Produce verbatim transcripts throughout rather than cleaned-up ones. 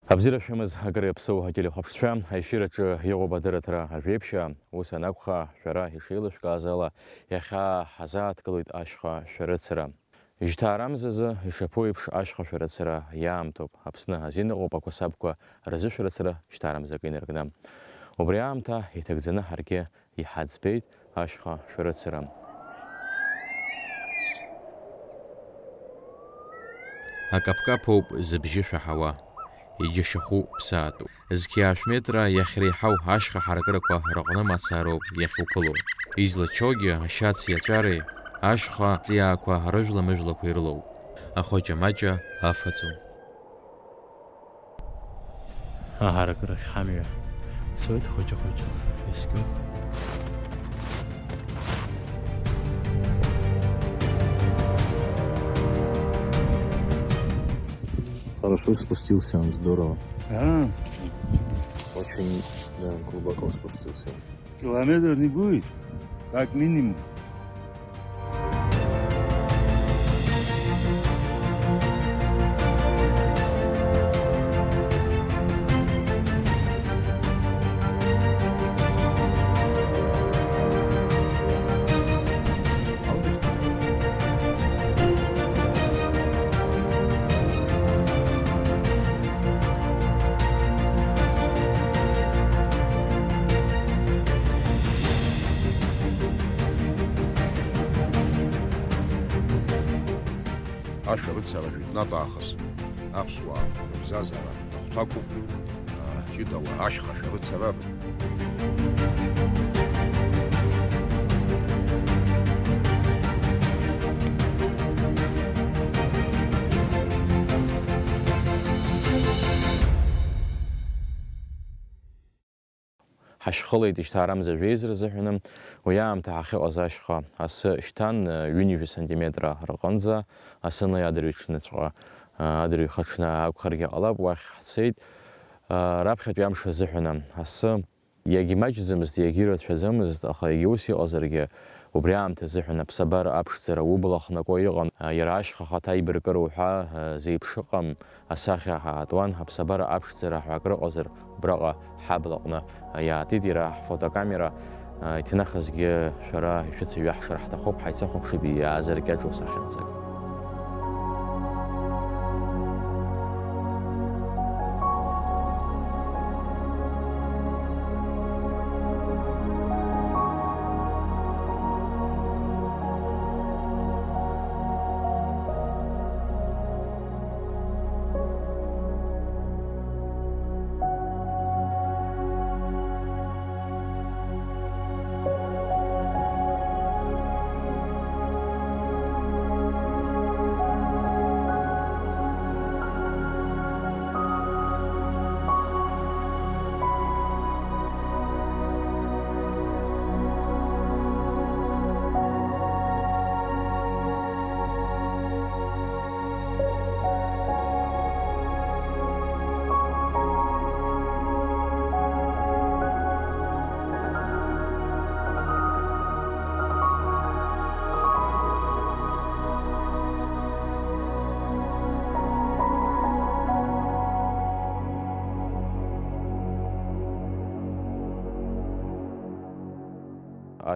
Абзиара шәымаз, акыр иаԥсоу ателехәаԥшцәа, аефир аҿы иҟоуп адырраҭара Ажәеиԥшьаа. Ус анакәха, шәара ишеилышәкааз ала, иахьа ҳазааҭгылоит ашьха шәарыцара. Жьҭаарамзазы, ишаԥу еиԥш, ашьха шәарыцара иаамҭоуп. Аԥсны азин ыҟоуп ақәасабқәа рзышәарыцара жьҭаарамзакы инаркны. Убри аамҭа иҭагӡаны ҳаргьы иҳаӡбеит ашьха шәарыцара. Акаԥкаԥоуп зыбжьы шәаҳауа, иџьашьахәу ԥсаатәуп. Зқьи аашә метра иахьреиҳау ашьха ҳаракырақәа рыҟны мацароуп иахьуԥыло. Излачогьы ашьац иаҵәареи ашьха ҵиаақәа рыжәла-мыжәлақәа ирылоуп. Ахәаҷа-маҷа афаҵо. Аҳаракырахь ҳамҩа цоит хәыҷы-хәыҷла, искьоит. Хорошо спустился он, здорово. А, Очень, да, глубоко спустился. Километр не будет, как минимум. Ашәарыцара жәытәнатә аахыс аԥсуаа рыбзазара ахәҭакуп, ҷыдала ашьха шәарыцара. Ҳашьхылеит ишьҭаарамза жәеиза рзыҳәаны, уи аамҭа ҳахьыҟаз ашьха асы шьҭан, ҩынҩажәа сантиметра рҟынӡа, асы наи адырҩаҽныҵәҟьа, адырҩаҽны акәхаргьы ҟалап, уахь ҳцеит, раԥхьатәи амш азыҳәаны. Асы иагьмаҷӡамызт, иагьырацәаӡамызт, аха егьа ус иҟазаргьы, убри аамҭазыҳәан аԥсабара аԥшӡара убла хнако иҟан, иара ашьха ахаҭа ибаркыроу ҳәа, зеиԥш ыҟам, асахьа ҳаатуан, аԥсабара аԥшӡара ҳәа акрыҟазар, убраҟа ҳаблаҟны иаатит иара ҳфотокамера, иҭнахызгьы шәара ишәыцеиҩаҳшар ҳҭахуп, ҳаицахәаԥшып иаазыркьаҿу сахьанҵак.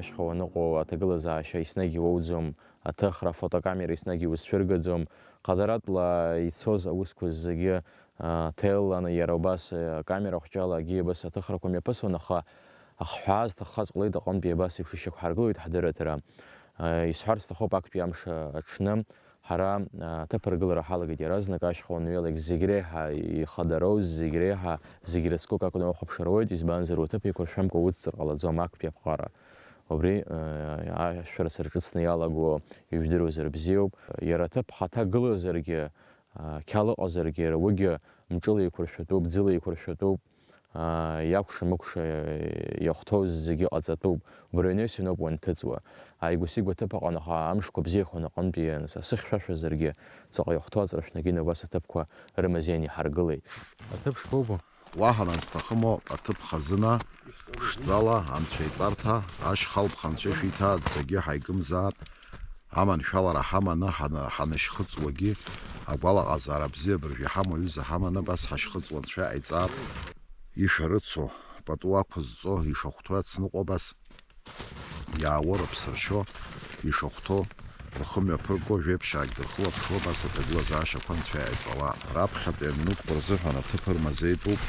Ашьха уаныҟоу аҭагылазаашьа еснагь иуоуӡом, аҭыхра, афотокамера еснагь иузцәыргаӡом. Ҟадаратәла ицоз аусқәа зегьы, а, ҭелланы, иара убас, а, акамера хәҷалагьы абас аҭыхрақәа мҩаԥысуан, аха ахҳәаа зҭаххаз ҟалеит, аҟынтәи абас еиԥш ишьақәҳаргылоит ҳдырраҭара. А, исҳәарц сҭахуп, актәи амш аҽны ҳара, а, аҭыԥ аргылара ҳалагеит иаразнак, ашьха уанҩеилак зегь реиҳа ихадароу, зегь реиҳа, зегь рыцкук акәны уахәаԥшыр ауеит, избанзар, уҭыԥ еиқәыршәамкәа уцҵыр ҟалаӡом актәи аԥҟара. Убри, э, ашәарыцара ҿыцны иалаго ижәдыруазар бзиоуп. Иара аҭыԥ хаҭа гылазаргьы, а, қьала ыҟазаргьы, иара уигьы мҿыла еиқәыршәатәуп, ӡыла еиқәыршәатәуп, а, иакәша-мыкәша, э, иахәҭоу зегьы ҟаҵатәуп. Убри аҩны исыноуп уанҭыҵуа. Ааигәа-сигәа аҭыԥ аҟанаха амшқәа бзиахоны аҟынтәи анс-, асы хьшәашәазаргьы, ҵаҟа иахәҭоу аҵаршәнагьы убас аҭыԥқәа рымазеин иҳаргылеит. Аҭыԥ шԥоубо? Уаҳа нанс сҭахыму аҭыԥ хазына, ԥшӡала, анцәа итәарҭа, ашьха алԥха анцәа шәиҭа, аӡӡагьы ҳаигымзааит, аманшәалара ҳаманы ҳаны-, ҳанышьхыҵуагьы, Агәалаҟазаара бзиа абыржә иҳамоу аҩыза ҳаманы абас ҳашьхыҵуа анцәа иҟаиҵап. Ишәарыцо, пату ақәызҵо, ишахәҭоу ацныҟәа абас иаауа рыԥсыршьо, ишахәҭоу рхы мҩаԥырго, жәеиԥшьаак дырхылаԥшуа абас аҭагылазаашьақәа анцәа иҟаиҵала. Раԥхьатәи аминуҭқәа рзыҳәан аҭыԥ ырмазеитәуп.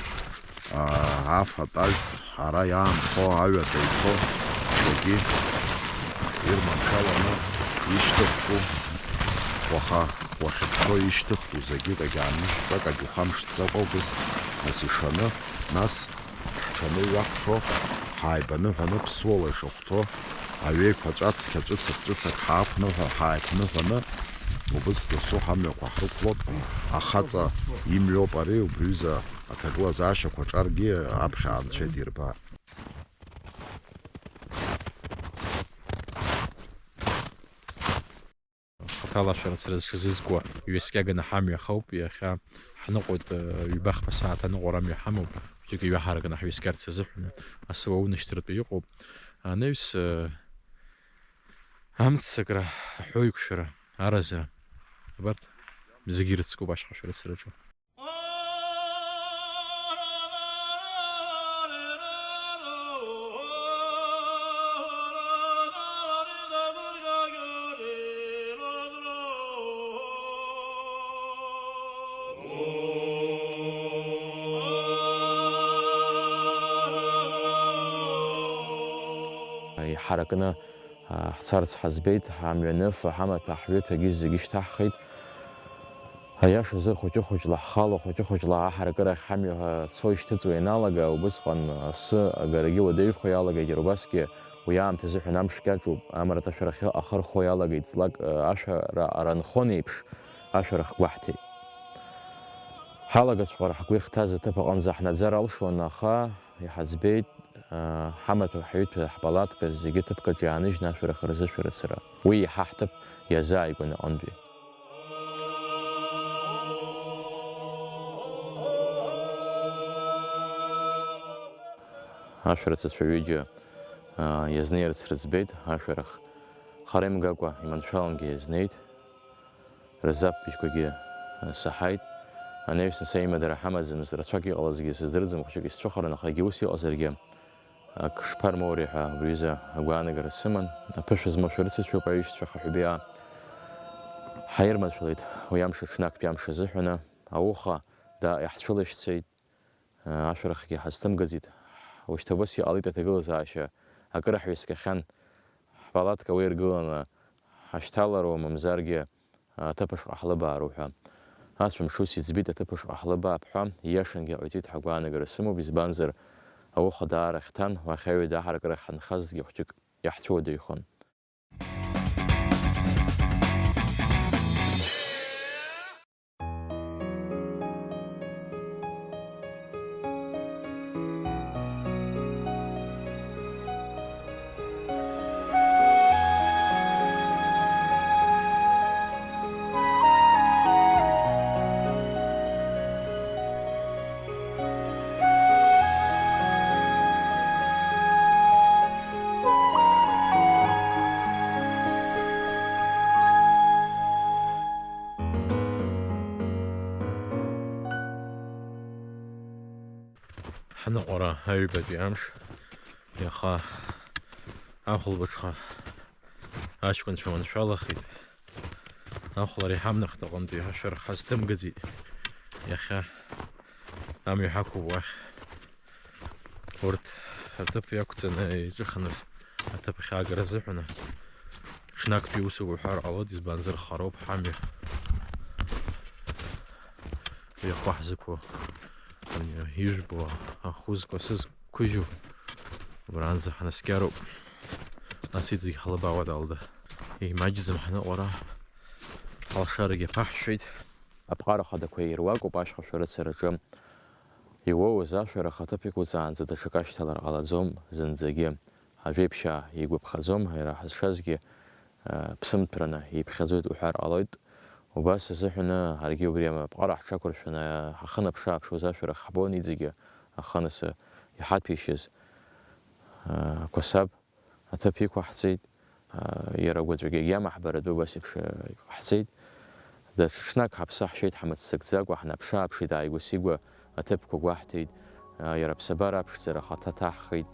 Аа, афатә ажәтә ара иаанхо аҩада ицо зегьы ирманшәаланы ишьҭыхтәу, уаха уахьыԥхьо ишьҭыхтәу зегьы кагь аанышәҵа, кагь ухамышҭӡакәа убыс нас ишаны, нас ҳҽаны иҩақәшо, ҳааибаны ҳәаны ԥсуала ишахәҭоу, аҩеиқәаҵәа цқьа ҵәыцак-ҵәыцак ҳаақәныҳәа, ҳааиқәныҳәаны, убыс досу ҳамҩақәа ҳрықәлоит. Ахаҵа имҩоуп ари, убри ҩыза аҭагылазаашьақәа аҿаргьы аԥхьа анцәа дирба. Хаҭала ашәарыцара зҽазызкуа ҩаскьаганы ҳамҩа хауп, иахьа ҳныҟәоит, ҩба-хԥа сааҭ аныҟәара амҩа ҳамоуп, хәыҷык иҩаҳаракны ҳҩаскьарц азыҳәан, асы уаунашьҭратәы иҟоуп. Анаҩс, амццакра, аҳәоу еиқәшәара, аразра, абарҭ зегьы ирыцкуп ашьха шәарыцараҿы. Иҳаракны ҳцарц ҳаӡбеит, ҳамҩаныфа, ҳамаҭәа, ҳҩыҭәагьы зегьы шьҭаҳхит. Аиашазы, хәыҷы-хәыҷла ҳхала, хәыҷы-хәыҷла аҳаракырахь ҳамҩа цо ишьҭыҵуа ианалага, убысҟан асы агарагьы уадаҩхо иалагеит, иара убасгьы уи аамҭа азыҳәан амш кьаҿуп, амарҭашәарахьы ахы рхо иалагеит, ҵлак ашәара аранхон еиԥш, ашәарах гәаҳҭеит. Ҳалагаҵәҟьар ҳгәы ихҭаз аҭыԥ аҟынӡа ҳнаӡар алшон, аха иҳаӡбеит, ҳамаҭәа, ҳҩыҭәа, ҳпалатка зегьы ҭыԥкаҿ иааныжьны ашәарах рзышәарыцара. Уи иаҳа ҳҭыԥ иазааигәан аҟынтәи. Ашәарыцацәа ҩыџьа, аа, иазнеирц рыӡбеит, ашәарах хара имгакәа, иманшәалангьы иазнеит. Рзаԥ быжьқәагьы, э, саҳаит. Анаҩсан са имадара ҳамаӡамызт, рацәак иҟалазгьы сыздырӡом, хәыҷык исцәыхаран, аха егьа ус иҟазаргьы, ак шԥармоури ҳәа убри аҩыза агәаанагара сыман. Аԥышәа змоу шәарыцацәоуп, аҩышьцәа хаҳәбеиаа. Ҳаирманшәалеит уи амш аҽны актәи амш азыҳәаны. Ауха да-, иаҳцәылашьцеит. Ашәарахгьы ҳазҭымгаӡеит. Ушьҭа убас иҟалеит аҭагылазаашьа. Акыр ҳҩаскьахьан, ҳпалатка уа иргыланы ҳашьҭалароу, мамзаргьы аҭыԥ ашҟа ҳлыбаароуп ҳәа. Ацәа мшы ус иӡбеит, аҭыԥ ашҟа ҳлыбаап ҳәа, ииашангьы ҟаиҵеит ҳәа агәаанагара сымоуп, избанзар, ауха даара хьҭан, уахь аҩада аҳаракыра ҳанхазҭгьы хәҷык иаҳцәыуадаҩхон. Ҳныҟәара аҩбатәи амш, иаха ахәылбыҽха аҷкәынцәа маншәалахеит. Ахәлара иҳамнахт аҟынтәи ашәарах ҳазҭымгаӡеит. Иахьа амҩа ҳақәуп уахь. Урҭ аҭыԥ иақәҵаны иҿыханыз аҭыԥ ахьаагара азыҳәан ҽнактәи усуп уҳәар ҟалоит, избанзар хароуп ҳамҩа. Уи ахәы ҳзықәу, ижәбо ахәы зкәасыз қәыжьу, убранӡа ҳнаскьароуп. Нас иҵегь ҳлыбаауеит алда. Имаҷӡам ҳныҟәара, ҳалшарагьы аԥаҳшәеит. Аԥҟара хадақәа ируакуп ашьха шәарыцараҿы. Иуоуз ашәарах аҭыԥ иқәҵаанӡа даҽак ашьҭалар ҟалаӡом зынӡагьы. Ажәеиԥшьаа игәаԥхаӡом, иара ҳазшазгьы, а, ԥсымҭәраны иԥхьаӡоит уҳәар ҟалоит. Убас азыҳәаны ҳаргьы убри аԥҟара ҳҽақәыршәаны ҳахы наԥшы-ааԥшуаз ашәарах ҳбон иҵегьы, аха нас иҳаҭәеишьаз, а, қәасаб аҭыԥ иқәаҳҵеит, а, иара агәаҵәагьы агьама ҳбаратәы убас еиԥш, а, иҟаҳҵеит. Даҽа ҽнак ҳаԥсы ҳшьеит ҳмыццакӡакәа, ҳнаԥшы-ааԥшит, ааигәа-сигәа аҭыԥқәа гәаҳҭеит, иара аԥсабара аԥшӡара ахаҭа ҭаҳхит.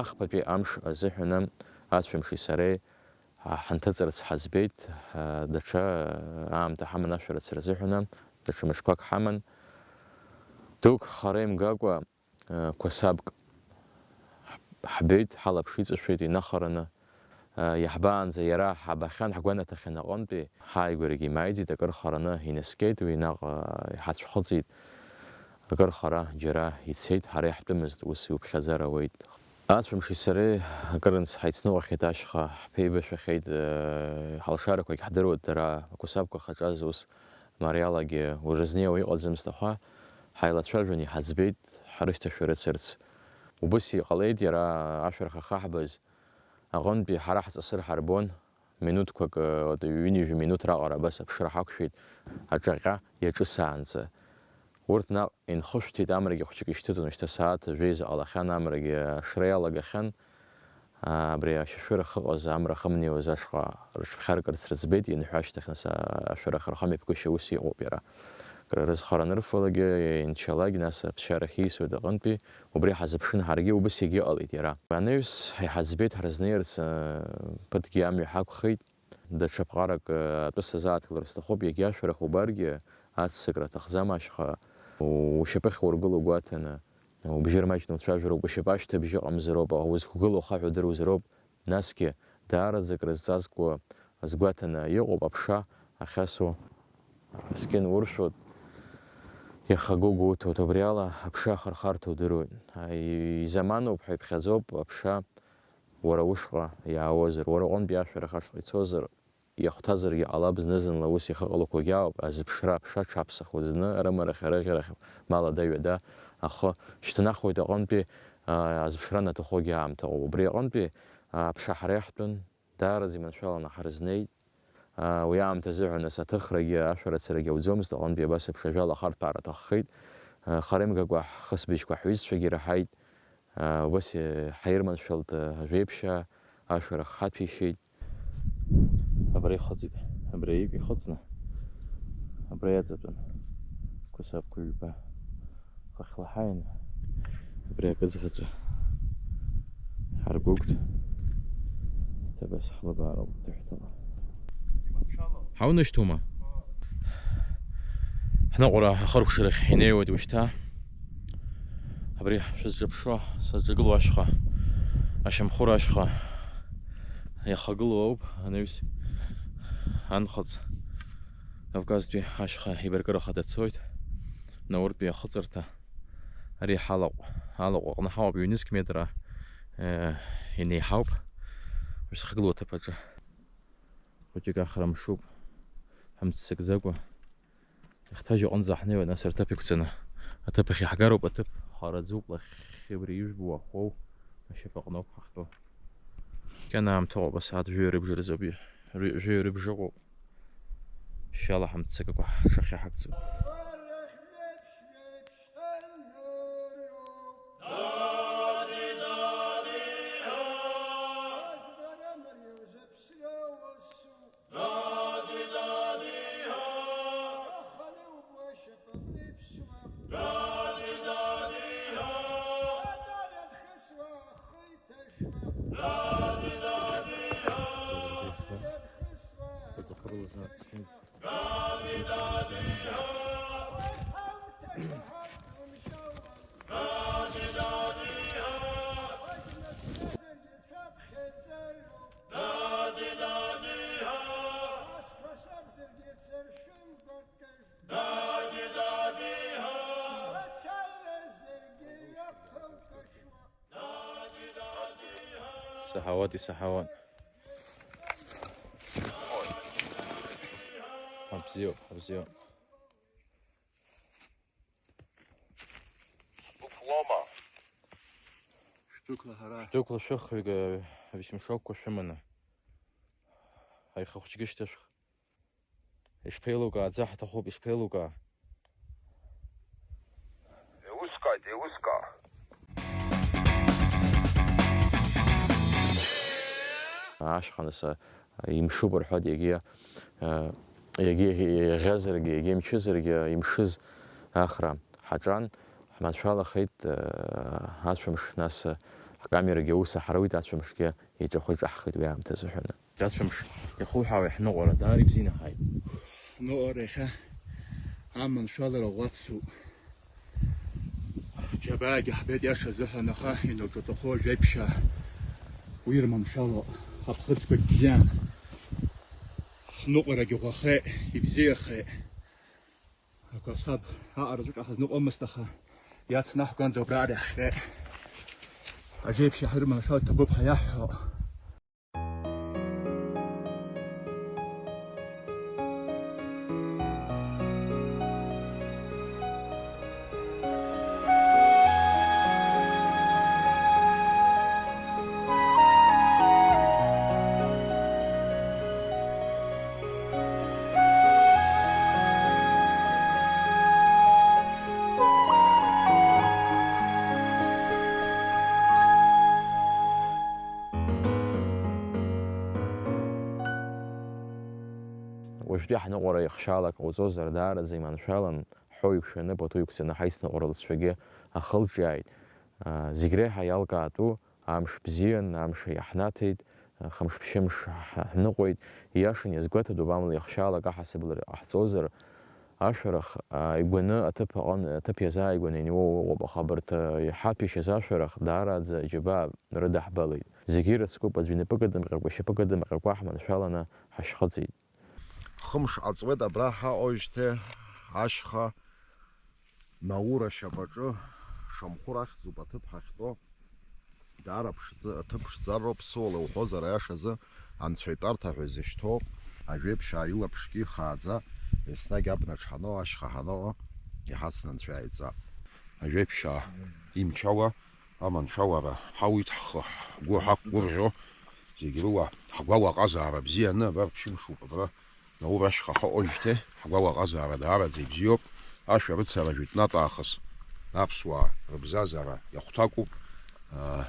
Ахԥатәи амш азыҳәан ацәамши сареи ҳанҭыҵырц ҳаӡбеит, даҽа аамҭа ҳаман ашәарыцара азыҳәан, даҽа мышқәак ҳаман. Дук хара имгакәа, қәасабк ҳбеит, ҳалаԥш иҵашәеит инахараны. Иаҳбаанӡа иара ҳабахьан, ҳгәанаҭахьан аҟынтәи, ҳааигәарагьы имааиӡеит, акыр хараны инаскьеит, уи наҟ иҳацәхыҵит. Акыр хара џьара ицеит, ҳара иаҳтәымызт, ус иуԥхьаӡар ауеит. Ацәамши сареи акырынтә ҳаицныҟәахьеит ашьха, ҳԥеибашәахьеит, э, ҳалшарақәагь ҳдыруеит дара, ақәасабқәа хаҿаз ус мариалагьы уажәазны иауа иҟаӡамызт, аха ҳаилацәажәон, иҳаӡбеит ҳрышьҭашәа рыцырц. Убыс иҟалеит иара ашәарах ахаҳбаз аҟынтәи ҳара ҳҵасыр ҳарбон. Минуҭқәак, ҩынҩажәа минуҭ раҟара абас аԥшра ҳақәшәеит, аҿаҟьа иаҿысаанӡа. Урҭ наҟ инхышәҭит, амрагьы хәыҷык ишьҭыҵын, шьҭа сааҭ жәеиза ҟалахьан, амрагьы ашра иалагахьан. Абри ашьашәыр ахьыҟаз, амра ахьымнеиуаз ашҟа рыҽԥхьаркырц рыӡбеит, ианҳәа ашьҭахь, нас, ашәарах рхамҩаԥгашьа ус иҟоуп иара. Акры рызхара анырфалакгьы, инчалак, нас аԥсшьарахь ииасуеит аҟынтәи. Убри ҳазыԥшын ҳаргьы, убыс егьыҟалеит иара. Анаҩс иҳаӡбеит ҳрызнеирц, ы, ԥыҭкгьы амҩа ҳақәхеит. Даҽа ԥҟарак, ы, атәы сазааҭгылар сҭахуп, иагьа ашәарах убаргьы, аццакра аҭахӡам ашьха, ушьапы ахьургыло гәаҭаны, убжьы рмаҷны уцәажәароуп, ушьапы ашьҭыбжь ыҟамзароуп, аха узқәгылоу ахаҳә удыруазароуп. Насгьы, даараӡа акрызҵазкуа азгәаҭаны иҟоуп аԥша ахьасуа. Аскьын уршәоит, иахагоу гәоуҭоит, убри ала аԥша ахырхарҭа удыруеит. Изаманоуп ҳәа иԥхьаӡоуп аԥша уара ушҟа иаауазар, уара уҟынтәи ашәарах ашҟа ицозар, иахәҭазаргьы ҟалап, зны-зынла ус ихы ҟалақәоугьы ауп, азыԥшра аԥша аҽаԥсахуеит, зны арымарахь, арыӷьарахь, ма лада-ҩада ахы шьҭнахуеит аҟынтәи, а, азыԥшра анаҭахугьы аамҭа ыҟоуп. Убри аҟынтәи, а, аԥша ҳара иаҳтәын, даараӡа иманшәаланы ҳрызнеит. А, уи аамҭазыҳәа нас аҭыхрагьы ашәарыцарагьы ауӡомызт, аҟынтәи абас еиԥш ажәала ахарҭәаара аҭаххеит. А, хара имгакәа ҳхысбыжьқәа ҳҩызцәагьы ираҳаит. А, убас, э, ҳаирманшәалт, э, ажәеиԥшьаа, ашәарах ҳаҭәеишьеит. Абра ихыҵит, абра иҩык ихыҵны, абра иаҵатәан. Қәасабқәа ҩба. Хыхьла ҳааины, абри акыӡӷаҿы ҳаргәыгәт. Ҭабас ҳлыбаароуп, ҭыҳәҭала. Ҳаунашьҭума? Ҳныҟәара ахыркәшарахь инеиуеит ушьҭа. Абри шәызҿаԥшуа, сызҿагылоу ашьха, ашьамхыра ашьха иахагылоу ауп, анаҩс анхыҵ Кавказтәи ашьха еибаркыра хада цоит, Науртәи ахыҵырҭа. Ари ҳалаҟә, алаҟә аҟны ҳауп, ҩнызқь метра, э, инеиҳауп. Уажә сахьгылоу аҭыԥ аҿы. Хәыҷык ахра мшуп, ҳамццакӡакәа. Иахьҭажьу аҟынӡа ҳнеиуеит, нас рҭыԥ иқәҵаны. Аҭыԥ ахь иаҳгароуп, аҭыԥ хараӡоуп, лахьхьи абри ижәбо ахәоу ашьапаҟноуп ҳахьтәоу. Макьана аамҭа ыҟоуп, асааҭ жәаҩа рыбжа рзоуп, жәаҩа рыбжа ыҟоуп. Шьала ҳамццакыкәа ҳшахьы ҳақәҵоит. Ыҵыхәрылазаап еснагь. Исаҳауеит, исаҳауеит. Ҳабзиоуп, ҳабзиоуп. Шәдәықәла ҳара. Шәдәықәла шәыхҩык, ҩышәымшокқәа шәыманы. Аиха хәыҷгьы шьҭышәх. Ишԥеилукаа, аӡы ҳҭахуп, ишԥеилукаа? Еилыскааит, еилыскаа. Ашьха нас, а, имшуп рҳәоит, егьи, а, егьи иаӷьазаргьы, егьи мчызаргьы, имшыз Ахра ҳаҿан, ҳманшәалахеит, э, ацәамш, нас, э, ҳкамерагьы аус аҳаруит, ацәамшгьы иаҿахәы иҿаҳхит уи аамҭазы ҳәаны. Ацәамш иахуҳәаауеи ҳныҟәара, даара ибзианы ҳааит. Ҳныҟәара иахьа аманшәалара ӷәӷәацуп. Џьабаагьы ҳбеит иаша азыҳәан, аха инаҿаҵахо ажәеиԥшьаа уирманшәало ҳаԥхыӡқәагь бзиан. Ҳныҟәарагьы ӷәӷәахеит, ибзиахеит. Акәасаб аҟараҿы ҳазныҟәомызт, аха иацнаҳкуанӡа убраҟара иаҳшәеит. Ажеиԥшьаа ҳрыманшәалеит, ҭабуп ҳәа иаҳҳәо. Уажәтәи ҳныҟәара ихшьаалак ҟауҵозар, даараӡа иманшәалан, ҳҳәо иқәшәаны, пату иқәҵаны ҳаицныҟәара лҵшәагьы ахылҿиааит. Зегь реиҳа иалкаатәу, амш бзиан, амш иаҳнаҭеит, хымш-ԥшьымш ҳ-, ҳныҟәеит, ииашан иазгәаҭатәуп, амала ихшьаалак аҳасабала иҟаҳҵозар, ашәарах, а, игәаны аҭыԥ аҟын-, аҭыԥ иазааигәаны ианиуоу ыҟоуп, аха абарҭ, а, иҳаҭәеишьаз ашәарах даараӡа џьабаа рыдаҳбалеит. Зегьы ирыцкуп, аӡә инапы кыдымҟьакәа, ишьапы кыдымҟьакәа ҳманшәаланы ҳашьхыҵит. Хымш ҟаҵуеит абра ҳаҟоуижьҭеи, ашьха Наура ашьапаҿы шамхәыр ахьӡуп аҭыԥ ҳахьтәоу. Даара ԥшӡа-, аҭыԥ ԥшӡароуп, ԥсыуала иуҳәозар, аиашазы, анцәа итәарҭа ҳәа изышьҭоу, ажәеиԥшьаа илаԥшгьы ихааӡа, еснагь абнаҿ ҳаныҟоу, ашьха ҳаныҟоу, иҳацны анцәа иааиҵап. Ажәеиԥшьаа имчала аманшәалара ҳауит, ҳхы, ҳгәы ҳақәгәырӷьо, зегь рыла ҳгәалаҟазаара бзианы, абар ԥшьымшуп абра. Наур ашьха ҳаҟоуижьҭеи, ҳгәалаҟазаара даараӡа ибзиоуп. Ашәарыцара жәытәнатә аахыс аԥсуаа рыбзазара иахәҭакуп.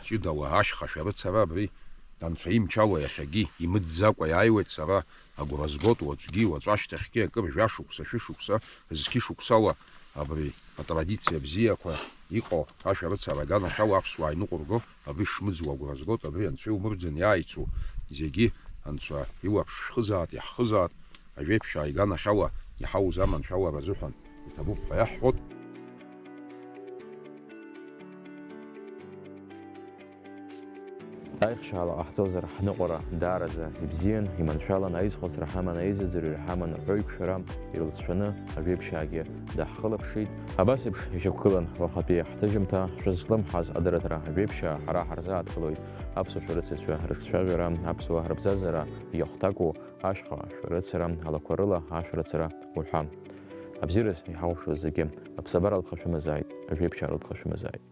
Ҷыдала ашьха ашәарыцара абри Анцәа имчала иахьагьы имыӡӡакәа иааиуеит. Сара агәра згоит уаҵәгьы, уаҵәашьҭахьгьы акыр жәашықәса, шәышықәса, зқьышықәсала абри атрадициа бзиақәа иҟоу ашәарыцара аганахьала аԥсуаа иныҟәырго. Абри шмыӡуа агәра згоит, абри Анцәа иумырӡын иааицу зегьы Анцәа илаԥш шәхызаат, иаҳхызаат, ажәеиԥшьаа иганахьала иҳауз аманшәалара азыҳәан иҭабуп ҳәа иаҳҳәот. Аихшьаала ҟаҳҵозар, ҳныҟәара даараӡа ибзиан, иманшәалан, аизхәыцра ҳаман, аизыӡырҩра ҳаман, рҳәоиқәшәара ирылҵшәаны ажәеиԥшьаагьы даҳхылаԥшит. Абас еиԥш ишьақәгылан уахатәи ҳҭыжьымҭа, шәызҿлымҳаз адырраҭара ажәеиԥшьаа ҳара ҳарзааҭгылоит аԥсуа шәарыцаҩцәа рыҿцәажәара, аԥсуаа рыбзазара иахәҭаку ашьха шәарыцара алақәа рыла ашәарыцара уҳәа. Абзиараз иҳалшоз зегьы аԥсабара лыԥха шәымазааит, ажәеиԥшьаа рыԥха шәымазааит.